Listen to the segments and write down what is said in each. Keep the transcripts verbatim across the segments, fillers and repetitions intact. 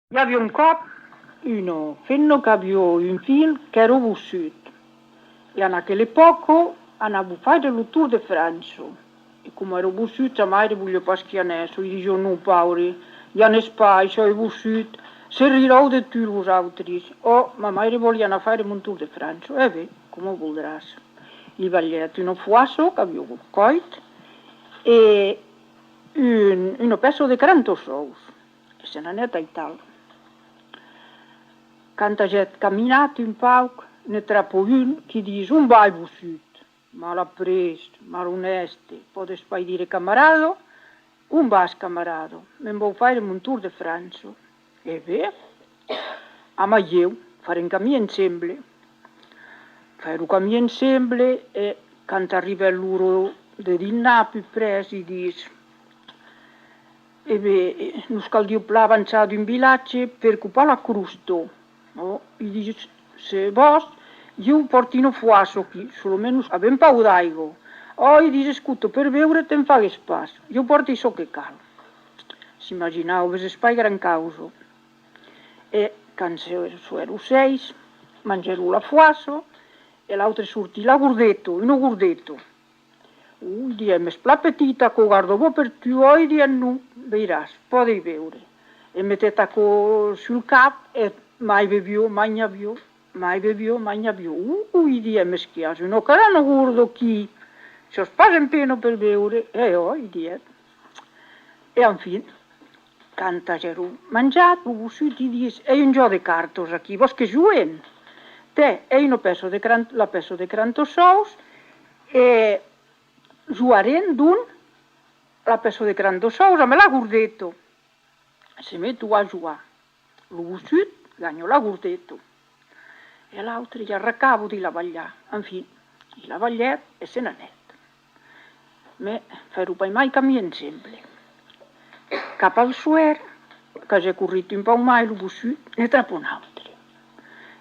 I aviá un còp una femna qu'aviá un filh qu'èra bossut, e en aquela epòca anava faire lo torn de França. E coma èra bossut, sa maire voliá pas qu'i anèsse, i disiá: «Non, paure, i anètz pas, çò es bossut, se riràn de tu los autres.» Ò, ma maire voliá anar faire mon torn de França. E ben, coma voldràs. Li balhèt una foassa qu'aviá còit e un, una pèça de quaranta sòus. E se n'anèt aital. Quand agèt caminat un pauc, ne trapa un qui ditz: «On vai, bossut? Malaprés, malonèste, pòdes pas dire camarada. On vas, camarada?» «Me'n vau faire mon torn de França.» «E ben, amai ieu, farem camin ensemble.» Fèron camin ensemble e, quand arribèt l'ora de dinnar, pus près, i ditz: «E ben, nos caldiá plan avançar d'un vilatge per copar la crosta.» «Ò», i ditz, «se vòs, ieu pòrti una foassa aquí, solament nos avèm pauc d'aiga.» «Ò», i ditz, «escota, per beure te'n fagues pas, ieu pòrti çò que cal.» S'imaginava: «Vesètz pas, gran causa.» E quand se, se èran sèis, mangèron la foassa e l'autre sortit: «La gordeta, una gordeta.» «Oi», dièt, «mès plan petita, aquò garda bon per tu.» «Oi», dièt, «non, veiràs, pòdes beure.» E metèt aquò sul cap e mai beviá, mai n'aviá, mai beviá, mai n'aviá. «Oi», dièt, «mès qu'i as una crana gorda aquí, siás pas en pena per beure.» «E ò», dièt. E enfin, quand agèron manjat, lo bossut i ditz: «Ai un jòc de cartas aquí, vòls que joguem?» «Tè, ai una pèça de quaranta, la pèça de quaranta sòus e jogarem, donc, la pèça de quaranta sòus amb la gordeta.» Se meton a jogar. Lo bossut ganha la gordeta. E l'autre i arracava de la balhar. Enfin, i la balhèt e se n'anèt. Mès fèron pas mai camin ensemble. Cap al soèr, qu'agèt corrit un pauc mai, lo bossut ne trapa un autre.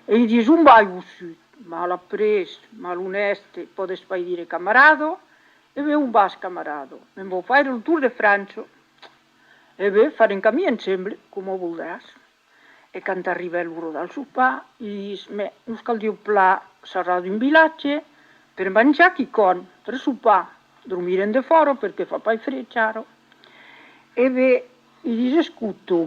E i ditz: «On vai, bossut? Malaprés, malonèste, pòdes pas dire camarada. E ben, on vas, camarada?» «Me'n vau faire lo torn de França.» «E ben, farem camin ensemble, coma voldràs.» E quand arribèt l'ora del sopar, i ditz: «Mès nos caldiá plan sarrar d'un vilatge per manjar quicòm, per sopar. Dormirem defòra perque fa pas freg ara.» «E ben», i ditz, «escota,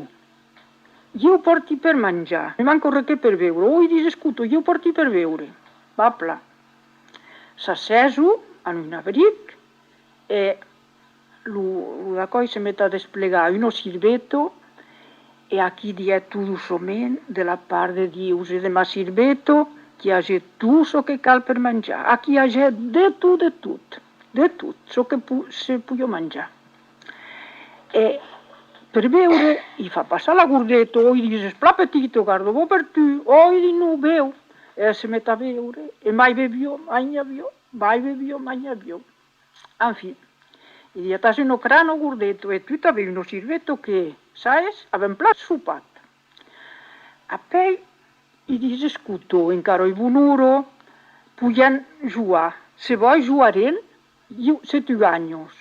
ieu pòrti per manjar, me manca res que per beure.» «Ò», i ditz, «escota, ieu pòrti per beure.» Va plan. S'assèson en un abric e lo, lo d'aquò's se met a desplegar una sirveta, e aquí dièt tot doçament: «De la part de Dieu e de ma sirveta, qu'i age tot çò que cal per manjar. Aquí age de tot, de tot, de tot çò que po-, se podiá manjar.» E per beure, i fa passar la gordeta. «Ò», i ditz, «es plan petita, garda bon per tu.» «Ò», i ditz, «non, beu.» E se met a beure, e mai beviá, mai n'aviá, mai beviá, mai n'aviá. Enfin, i dièt: «As una crana gordeta e tu tanben una sirveta que, sabes, avèm plan sopat.» Apèi, i ditz: «Escota, encara es bona ora, podiam jogar. Se vòls, jogarem, ieu, se tu ganhas,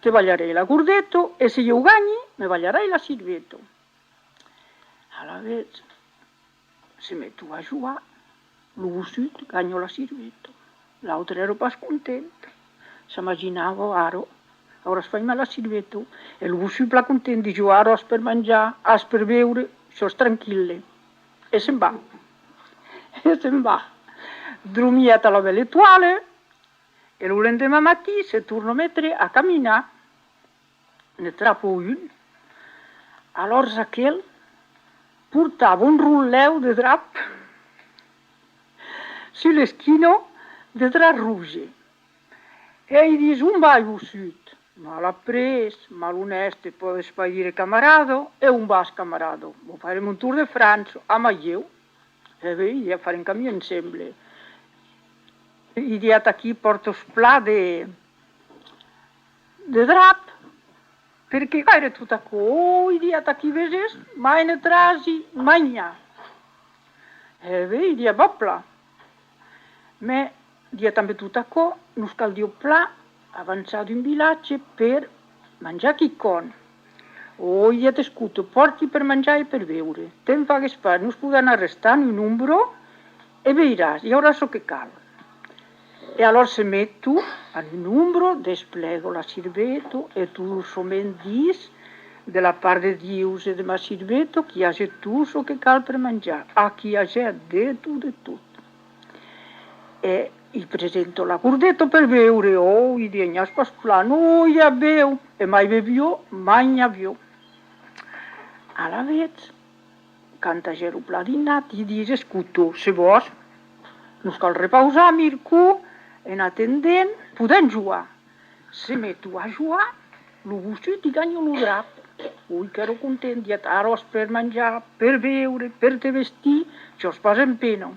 te balharai la gordeta, e se ieu ganhi, me balharai la sirveta.» Alavetz, se meton a jogar, lo bossut ganha la sirveta. L'autre èra pas content, s'imaginava: «Ara auràs fait mal la sirveta.» E lo bossut plan content ditz: «Ara as per manjar, as per beure, siás tranquille.» E se'n va. E se'n va. Dromia a la bèla etoala, e lo lendeman matin se torna metre a caminar. Ne trapa un. Alòrs aquel portava un rotlèu de drap sus l'esquina, de drap roge. E i ditz: «On vai, bossut?» «Malaprés, malonèste, pòdes pas dire camarada.» «E on vas, camarada?» «Vau faire mon torn de França, amai ieu.» «E ben», i ditz, «farem camin ensemble.» I ditz: «Aquí pòrtas plan de, de drap, perque gaire tot aquò?» «Ò», i ditz, «aquí veses, mai ne trasi, mai n'i a.» «E ben», i ditz, «va plan.» Mès, ditz, «tanben tot aquò, nos caldiá plan avançar d'un vilatge per manjar quicòm.» Ò, i dièt: escota, pòrti per manjar e per beure. Te'n fagues pas, nos podèm arrestar en un ombra e veiràs, i aurà çò que cal. E alòrs se meton en un ombra, desplega la sirbeta e tot doçament ditz: de la part de Dius e de ma sirbeta, qu'i age tot çò que cal per manjar. Aquí i age de tot, de tot. E i presenta la gordeta per beure. Ò, i dièt: n'as pas plan? Ò, i a, beu. E mai beviá, mai n'aviá. Alavetz, quand agèron plan dinat, i ditz: escota, se vòs, nos cal repausar mircòp, en atendent podèm jogar. Se meton a jogar, lo bossut i ganha lo drap. Oi, qu'èra content, dièt: ara as per manjar, per beure, per te vestir, siás pas en pena.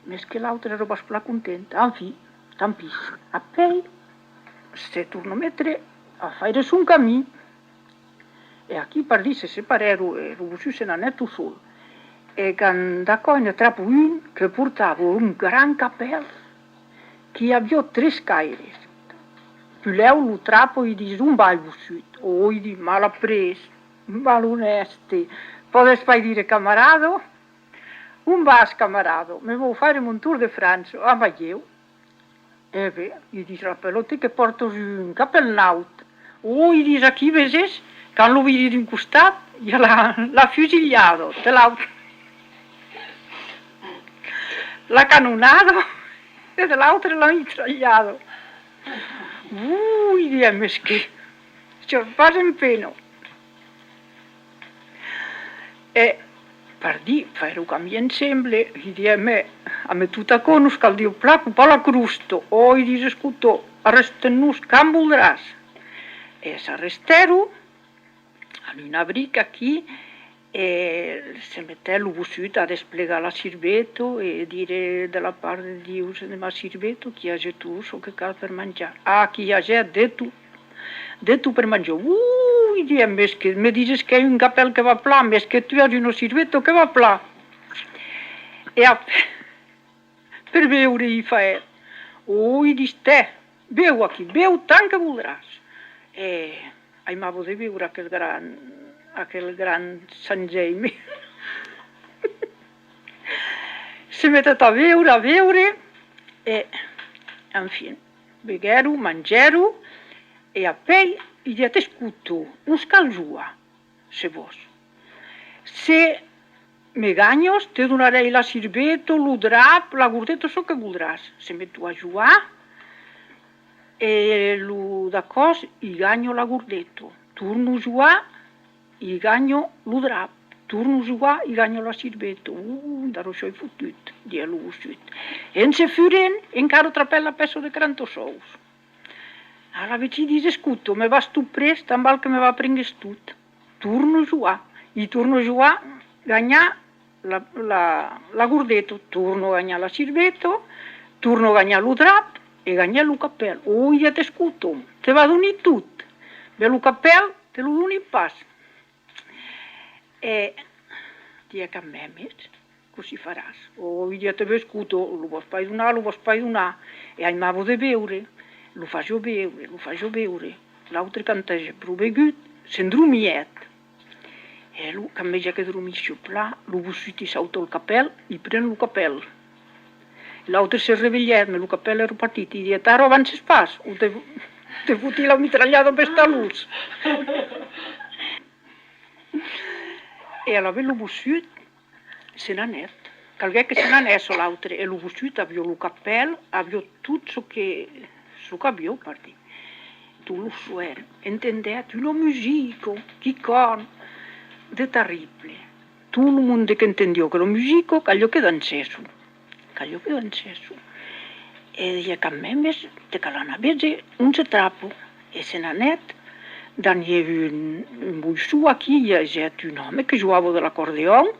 Mes que l'autre èra pas plan content. Enfin, tant pis. Apèi se torna metre a faire son camin. E aquí, pardí, se separèron e lo bossut se n'anèt tot sol. E quand d'aquò ne trapa un que portava un grand capèl, qu'i aviá tres caires. Puslèu lo trapa e i ditz: on vai, bossut? Ò, i ditz: mal aprés, mal onèste, pòdes pas dire camarada? On vas, camarada? Me vau faire mon torn de França. Ah, vai, ieu. E ben, i ditz: rapèla-te que pòrtas un capèl naut. Ò, i ditz: aquí veses, quand lo viris d'un costat, i a la, la fusilhada, de l'autre la canonada e de l'autre la mitralhada. Ui, dièt, mes que siás pas en pena. E, pardí, faire lo camin ensemble, i dièt: me, amé tot aquò, nos caldriá plan copar la crosta. Ò, i ditz: escota, arrestèm-nos quand voldràs. E s'arrestèron en un abric aquí, e se metèt lo bossut a desplegar la sirbeta e dire: de la part de Dius e de ma sirbeta, qu'i age tot çò que cal per manjar. Ah, qu'i age de tot, de tot per manjar. Ui, dièt, mes que me dises qu'es un capèl que va plan, mes que tu as una sirbeta que va plan. E ap-, per beure i fa. Oi, ditz: tè, beu aquí, beu tant que voldràs. E aimava de beure aquel grand, aquel grand Sant Jaime. Se metèt a beure, a beure, e, enfin, beguèron, mangèron, e apèi i dièt: escota, nos cal jogar, se vòs. Se me ganhas, te donarèi la sirbeta, lo drap, la gordeta, çò que voldràs. Se meton a jogar, e lo dacòs i ganha la gordeta. Torna jogar, i ganha lo drap. Torna jogar, i ganha la sirbeta. Uh, d'ara soi fotut, dièt lo bossut. En se furent, encara trapèt la pèça de quaranta sòus. Alavetz i ditz: escota, me vas tot près, tant val que me va prengues tot. Torna jogar. I torna jogar, ganhar la, la, la gordeta, torna ganhar la sirbeta, torna ganhar lo drap e ganhar lo capèl. Oi, dièt: escota, te va doni tot, mès lo capèl te lo doni pas. E dièt: quand mèmes, cossí faràs? Oi, dièt: e ben, escota, lo vòs pas donar, lo vòs pas donar. E aimava de beure, lo fasiá beure, lo fasiá beure. L'autre, quand agèt pro begut, s'endromièt. E lo, quand vesiá que dormissiá plan, lo bossut i sauta al capèl, i pren lo capèl. L'autre se revelhèt, mès lo capèl èra partit, i dièt: ara avances pas, o te, te foti la mitralhada pels talons. E alavetz lo bossut se n'anèt. Calguèt que se n'anèsse l'autre, e lo bossut aviá lo capèl, aviá tot çò que, çò qu'aviá, pardí. Tot lo soèr, entendèt una musica, quicòm de terrible. Tot lo monde qu'entendiá aquela musica, caliá que dancèsson. Caliá que dancèsson. E dièt: quand mèmes, te cal anar véser ont se trapa. E se n'anèt dins un, un boisson aquí, i agèt un òme que jogava de l'acordeon,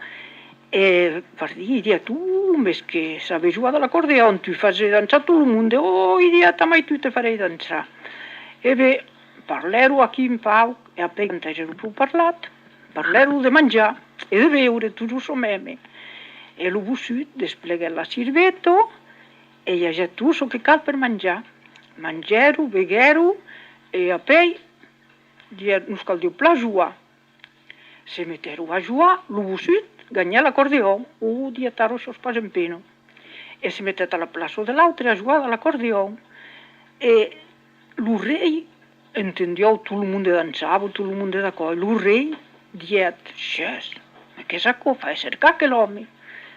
e pardí, i dièt: oh, mès que sabes jogar de l'acordeon, tu fas dançar tot lo monde. Oi, dièt, amai tu te farèi dançar. E ben, parlèron aquí un pauc, e apèi, quand agèron pro parlat, parlèron de manjar e de beure, tot doçament. E lo bossut despleguèt la sirbeta e i agèt tot çò que cal per manjar. Mangèron, beguèron, e apèi Dièt: «Nos caldriá plan jogar.» Se metèron a jogar, lo bossut ganhèt l'acordeon. «Ò», dièt, «ara siás pas en pena.» E se metèt a la plaça de l'autre a jogar de l'acordeon. E lo rei entendiá tot lo monde dançava, tot lo monde d'aquò. E lo rei dièt: «Chas, mas qu'es aquò? Fai cercar aquel òme.»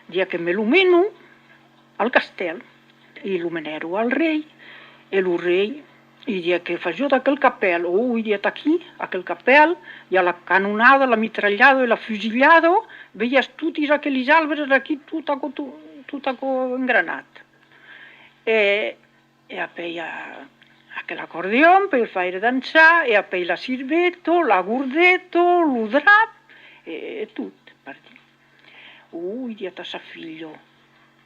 Dièt que me lo menon al castèl. E lo menèron al rei, e lo rei i dièt: «Que fasiá d'aquel capèl?» «Ò», i dièt, «aquí, aquel capèl, i a la canonada, la mitralhada e la fusilhada, veiètz totis aquelis arbres aquí, tot aquò, tot, tot aquò engranat.» E, e apèi a, aquel acordeon per faire dançar, e apèi la sirveta, la gordeta, lo drap, e, e tot, pardí. «Ò», i dièt a sa filha,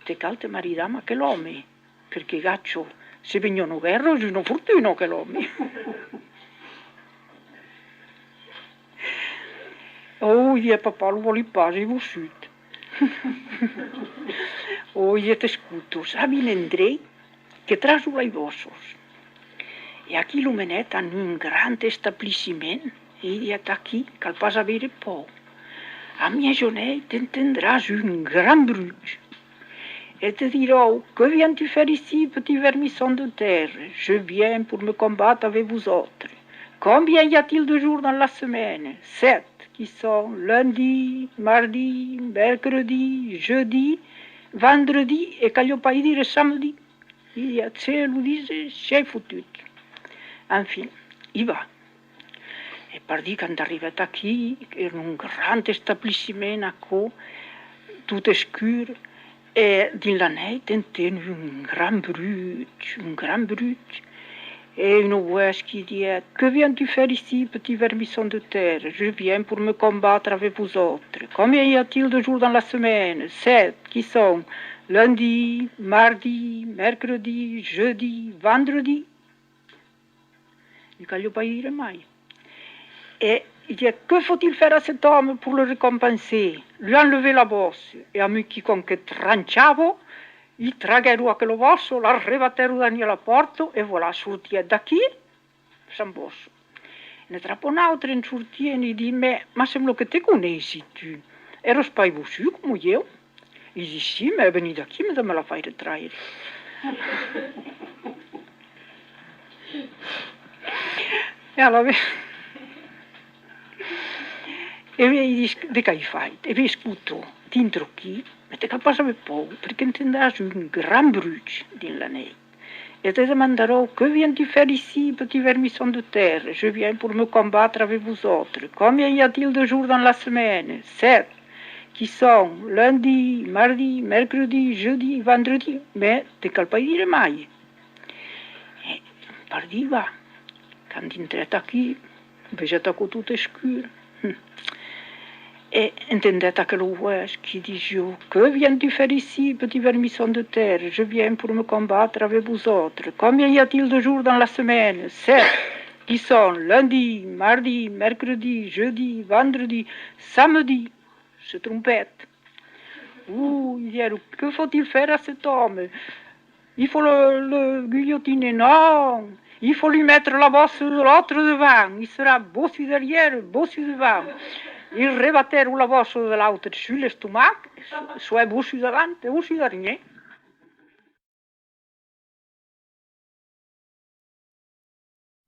«te cal te maridar amb aquel òme, perque, gacha, se veniá una guèrra, es una fortuna, aquel òme.» «Ò», i dièt, «papà, lo vòli pas, es bossut.» «Ò», i dièt, «escota, sabi un endrech que trason las vòssas.» E aquí lo menèt en un grand establishment, e i dièt: «Aquí, cal pas aver paur. A mièjanuèit t'entendràs un grand bruch. E te diràn: Que viens-tu faire ici, petit vermisson de terre? Je viens pour me combattre avec vous autres. Combien y a-t-il de jours dans la semaine? Sept, qui sont lundi, mardi, mercredi, jeudi, vendredi, e caliá pas dire samedi.» I dièt: «Se lo dises, sièi fotut.» Enfin, i va. E pardí, quand arribèt aquí, èra un grand establishment, aquò, tot escur, e dins la nèit entén un grand bruch, un grand bruch, e una votz qui dièt: Que viens-tu faire ici, petit vermisson de terre? Je viens pour me combattre avec vous autres. Combien y a-t-il de jours dans la semaine? Sept, qui sont lundi, mardi, mercredi, jeudi, vendredi. Ne caliá pas dire mai. E i dièt: Que faut-il faire à cet homme pour le récompenser? Lui enlever la bosse. E amb quicòm que tranchava, i traguèron aquela bossa, l'arrebatèron darnièr la pòrta, e voilà, sortièt d'aquí sens bossa. Ne trapa un autre en sortint, i ditz: Mès, me sembla que te coneissi, tu. Èras pas bossut coma ieu? I ditz: Si, mès veni d'aquí, me dama la faire traire. E alavetz, e ben, i ditz: De qu'ai fait? E ben, escota, dintra aquí, mès te cal pas aver paur, perque entendràs un grand bruch dins la nèit. E te demandaràn: Que viens-tu faire ici, petit vermisson de terre? Je viens pour me combattre avec vous autres. Combien y a-t-il de jours dans la semaine? Sept. Qui sont lundi, mardi, mercredi, jeudi, vendredi. Mès te cal pas dire mai. E pardí, va. Quand dintrèt aquí, vegèt aquò tot escur. E entendèt aquela votz qui disiá: Que viens-tu faire ici, petit vermisson de terre? Je viens pour me combattre avec vous autres. Combien y a-t-il de jours dans la semaine? Sept. Qui sont lundi, mardi, mercredi, jeudi, vendredi, samedi. Se trompèt. Ò, i dièron: Que faut-il faire à cet homme? Il faut le, le guillotiner. Non, il faut lui mettre la bosse de l'autre devant. Il sera bossu derrière, bossu devant. I rebatèron la bossa de l'autre sus l'estomac, e so-, soèt bossu davant e bossu darnièr.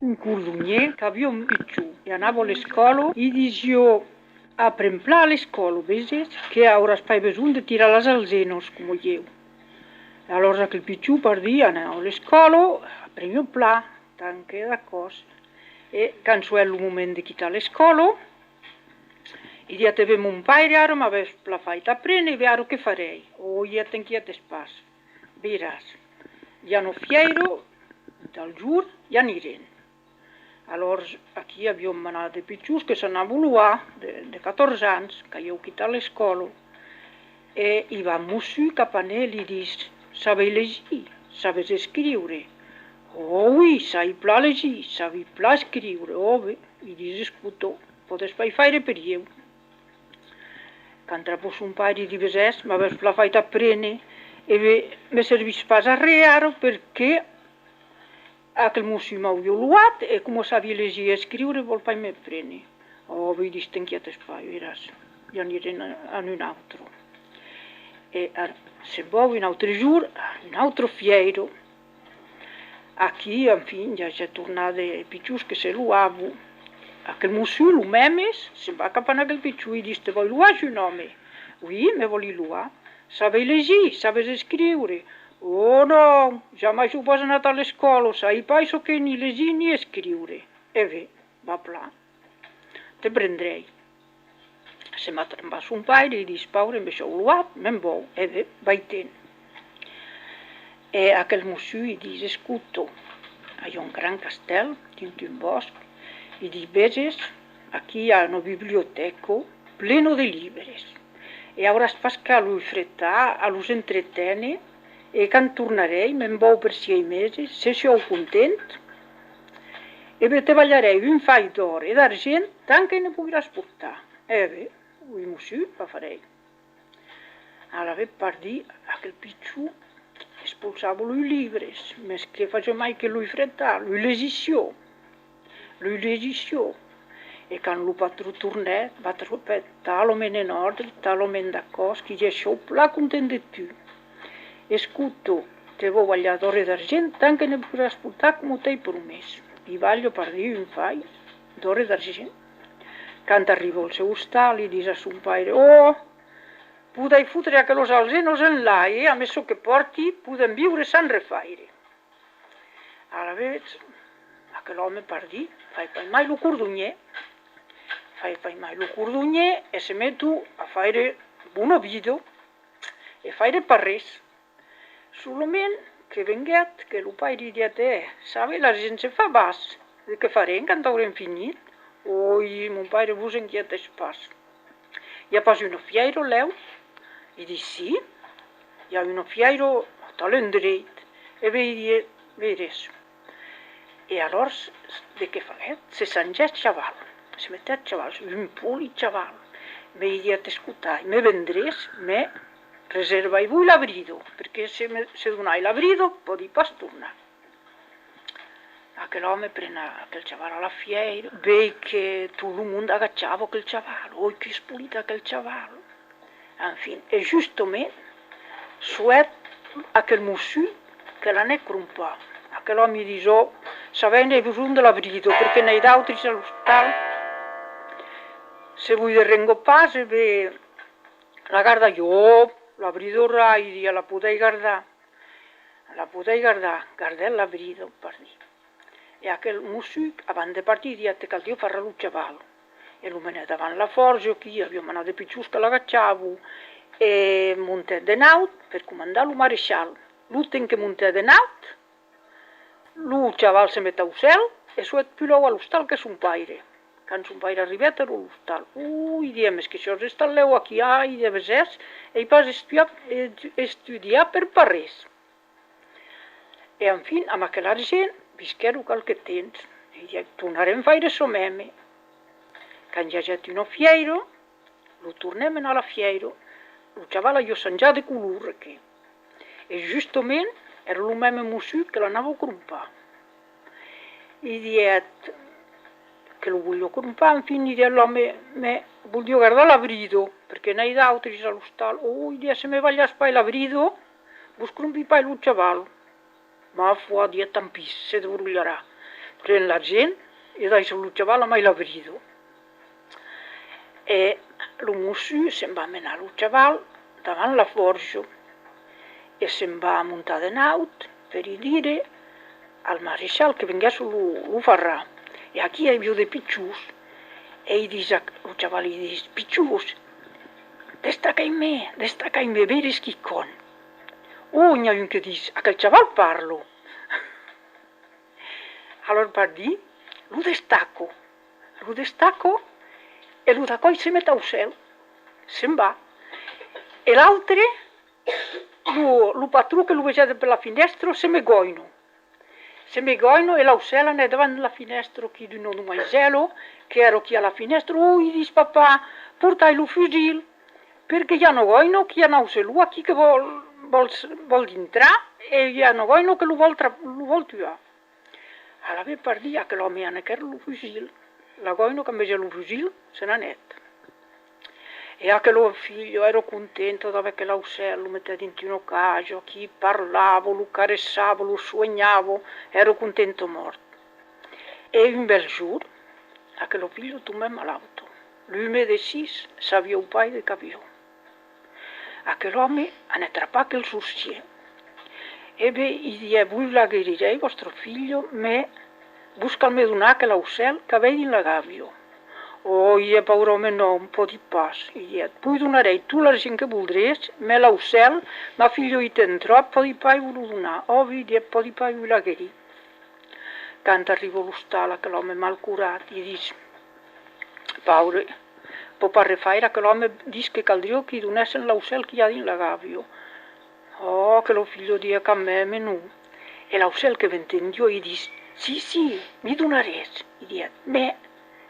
Un cordonièr qu'aviá un pichon e anava a l'escòla, i disiá: Apren plan a l'escòla, veses, que auràs pas besonh de tirar las alzenas coma ieu. E alòrs aquel pichon, pardí, anava a l'escòla, apreniá plan, tant que d'acòs. E quand soèt lo moment de quitar l'escòla, i dièt: E ben, mon paire, ara m'avètz plan fait aprene, e ben, ara que farèi? Ò, i dièt: T'inquiètes pas. Veiràs, i a una fièira, tal jorn, i anirem. Alòrs, aquí aviá un manat de pichons que s'anavan loar, de, de quatòrze ans, qu'avián quitat l'escòla. E i va un mossur cap a ne, li ditz: Sabes legir? Sabes escriure? Ò, oui, sai plan legir, sabi plan escriure. Ò, ben, i ditz: Escota, pòdes pas faire per ieu. Quand trapa son paire, i ditz: Veses, m'avètz plan fait aprene, e ben, me servís pas a ren ara, perque Aquel mossur m'aviá loat e coma sabi legir e escriure, vòl pas me prene. Ò, vei, ditz, t'inquietes pas, veràs, i anirem a, a un autre. E ara, se'n va un autre jorn a una autra fièira. Aquí, enfin, i a ja tornat de pichons que se loavan. Aquel mossur, lo mèmes, se'n va cap a aquel pichon e ditz: «Te vòli loar, jun òme.» «Oui, me vòli loar.» «Sabes legir? Sabes escriure?» «Ò non, jamai soi pas anat a l'escòla, sai pas çò qu'es ni legir ni escriure.» «E ben, va plan, te prendrèi.» Se'n va trembar son paire e ditz: «Paure, me soi loat, me'n vau.» «E ben, vai-te'n.» E aquel mossur i ditz: «Escota, i a un grand castèl dins un bòsc.» I ditz: «Veses, aquí i a una bibliotèca plena de libres. E auràs pas qu'a los fretar, a los entreténer, e quand tornarèi, me'n vau per sièis meses, se siáu content, e ben te balharèi un fais d'òr e d'argent tant que ne poiràs portar.» «E ben, oui, mossur, va farèi.» Alavetz, pardí, aquel pichon espolsava los libres, mès que fasiá mai que los fretar, los legissiá. Los legissiá. E quand lo patron tornèt, va trobèt talament en òrdre, talament d'acòs, qu'i diguèt: «Soi plan content de tu. Escota, te vau balhar d'òr e d'argent tant que ne poiràs portar coma t'ai promés.» I balha, pardí, un fais d'òr e d'argent. Quand arriba al seu ostal, i ditz a son paire: «Ò, podèi fotre aquelas alzenas enlà, e amb çò que pòrti podèm viure sans refaire.» Alavetz, aquel òme, pardí, fai pas mai lo cordonhièr, fai pas mai lo cordonhièr e se met a faire bona vida e faire pas res. Solament que venguèt que lo paire i diguèt: «E, sabes, l'argent se fa bas, de qué farem quand aurem finit?» «Oi, mon paire, vos inquietetz pas. I a pas una fièira lèu?» I ditz: «Si, i a una fièira a tal endreit.» «E ben, i ditz, veretz.» E alòrs, de qué faguèt? Se changèt chaval. Se metèt chaval, un polit chaval. Mès i diguèt: «Escotatz, me vendretz, mès reservatz-vos la brida, perque se me, se donatz la brida, pòdi pas tornar.» Aquel òme pren aquel chaval a la fièira, vei que tot lo monde agachava aquel chaval. «Oi, qu'es polit aquel chaval!» Enfin, e justament, soèt aquel mossur que l'anèt crompar. Aquel òme i ditz: «Ò, sabètz, n'ai besonh de la brida, perque n'ai d'autris a l'ostal. Se vos derenga pas, e ben, la gardatz.» «Ò, la brida rai», i ditz, «la podètz gardar. La podètz gardar.» Gardèt la brida, pardí. E aquel mossur, avant de partir, diguèt: «Te caldriá farrar lo chaval.» E lo menèt davant la fòrja, aquí i aviá manat de pichons que l'agachavan, e montèt de naut per comandar lo mareschal. Lo temps que montèt de naut, lo chaval se met au cèl e soèt pus lèu a l'ostal que son paire. Quand son paire arribèt, èra a l'ostal. «Oi», i diguèt, «mès que siás estat lèu aquí.» «Ai, i diguèt, veses, ai pas estudiat, estudiat per pas res.» E enfin, amb aquel argent, visquèron qualque temps. E diguèt: «Tornarem faire çò mème.» Quand i agèt una fièira, lo tornèt menar a la fièira. Lo chaval aviá chanjat de color, que. E justament, èra lo mème mossur que l'anava crompar. I diguèt que lo voliá crompar, enfin, i diguèt l'òme: «Mès voliá gardar la brida, perque n'ai d'autris a l'ostal.» «Ò», i diguèt, «se me balhatz pas la brida, vos crompi pas lo chaval.» «Ma foi», diguèt, «tant pis, se debrolharà. Pren l'argent e daissa lo chaval amai la brida.» E lo mossur se'n va menar lo chaval davant la fòrja e se'n va montar de naut per i dire al mareschal que venguèsse lo, lo farrar. E aquí i aviá de pichons. E i ditz a, lo chaval i ditz: «Pichons, destacatz-me, destacatz-me, veretz quicòm.» Ò, n'i a un que ditz: «Aquel chaval parla.» Alòrs, pardí, lo destaca. Lo destaca e lo tacòl se met au cèl. Se'n va. E l'autre, lo, lo patron que lo vegèt per la finèstra, se met gòina. Se met gòina e l'aucèl anèt davant la finèstra aquí d'una domaisèla qu'èra aquí a la finèstra. Ò, i ditz: «Papà, portatz lo fusilh, perque i a una gòina, qu'i a un aucelon aquí que vòl, vòl, vòl dintrar e i a una gòina que lo vòl tra-, lo vòl tuar.» Alavetz, pardí, aquel òme anèc hèr lo fusilh. La gòina, quand vegèt lo fusilh, se n'anèt. E aquela filha èra contenta d'aver aquel aucèl, lo metèt dins una casa, qu'i parlava, lo careçava, lo suenhava, èra contenta a mòrt. E un bèl jorn, aquela filha tombèt malauta. Los medecins sabián pas de qu'avián. Aquel òme anèc trapar aquel sorcièr. E ben, i diguèt: «Vos la guerirèi, vòstra filha, mès vos cal me donar aquel aucèl qu'avètz dins la gàbia.» «Ò», i diguèt, «paure òme, non, pòdi pas», i diguèt, «vos donarèi tot l'argent que voldretz, mès l'aucèl, ma filha i ten tròp, pòdi pas vos lo donar.» «Ò», i diguèt, «pòdi pas vos la guerir.» Quand arriba a l'ostal, aquel òme malcurat, i ditz: «Paure, pòt pas refaire, aquel òme ditz que caldriá qu'i donèssen l'aucèl qu'i a dins la gàbia.» «Ò», aquela filha diguèt, «quand mème non.» E l'aucèl que v'entendiá, i ditz: «Si, si, m'i donaretz», i diguèt, «mès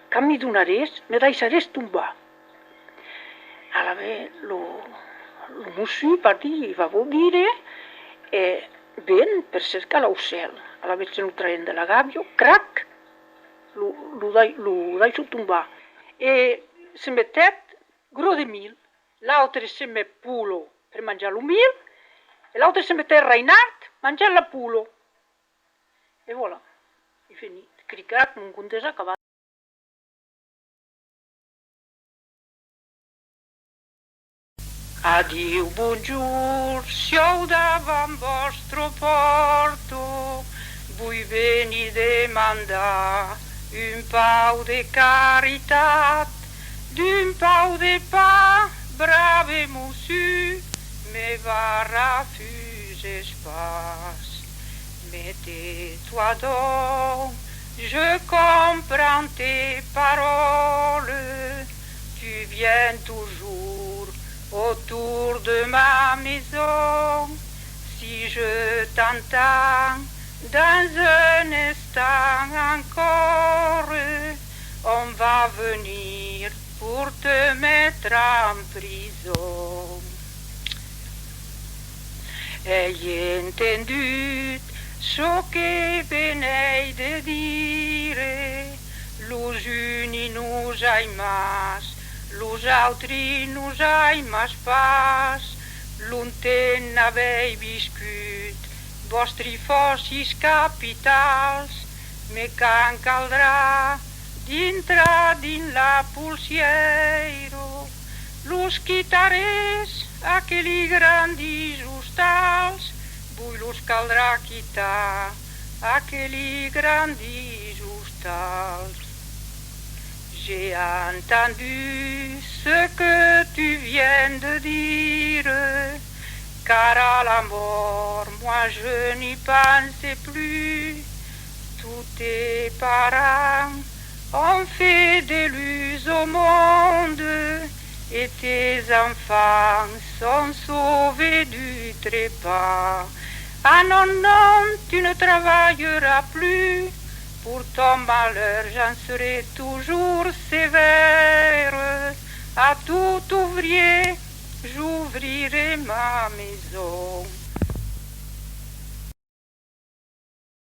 quand m'i donaretz, me daissaretz tombar.» Alavetz lo, lo mossur, pardí, i va voldire, e ven per cercar l'aucèl. Alavetz se lo traguèt de la gàbia, crac, lo, lo dai-, lo daissèt tombar. E se metèt gros de milh. L'autre se met pola per manjar lo milh, e l'autre se metèt rainard, mangèt la pola. E voilà, es finit. Cric crac, mon conte es acabat. Adiu, bonjorn, siáu davant vòstra pòrta, vos veni demandar un pauc de caritat, d'un pauc de pan, brave mossur, me va rafuses pas. Mais tais-toi donc, je comprends tes paroles. Tu viens toujours autour de ma maison. Si je t'entends dans un instant encore, on va venir pour te mettre en prison. Ai entendut çò que venètz de dire, los unis nos aimatz, los autris nos aimatz pas, longtemps avètz viscut vòstri fòrcis capitals, mès quand caldrà dintrar dins la polsièira, los quitaretz, aqueli grandis ostals, vos los caldrà quitar, aqueli grandis ostals. J'ai entendu ce que tu viens de dire, car à la mort, moi je n'y pense plus. Tous tes parents ont fait des luses au monde, et tes enfants sont sauvés du trépas. Ah non, non, tu ne travailleras plus, pour ton malheur, j'en serai toujours sévère. À tout ouvrier, j'ouvrirai ma maison.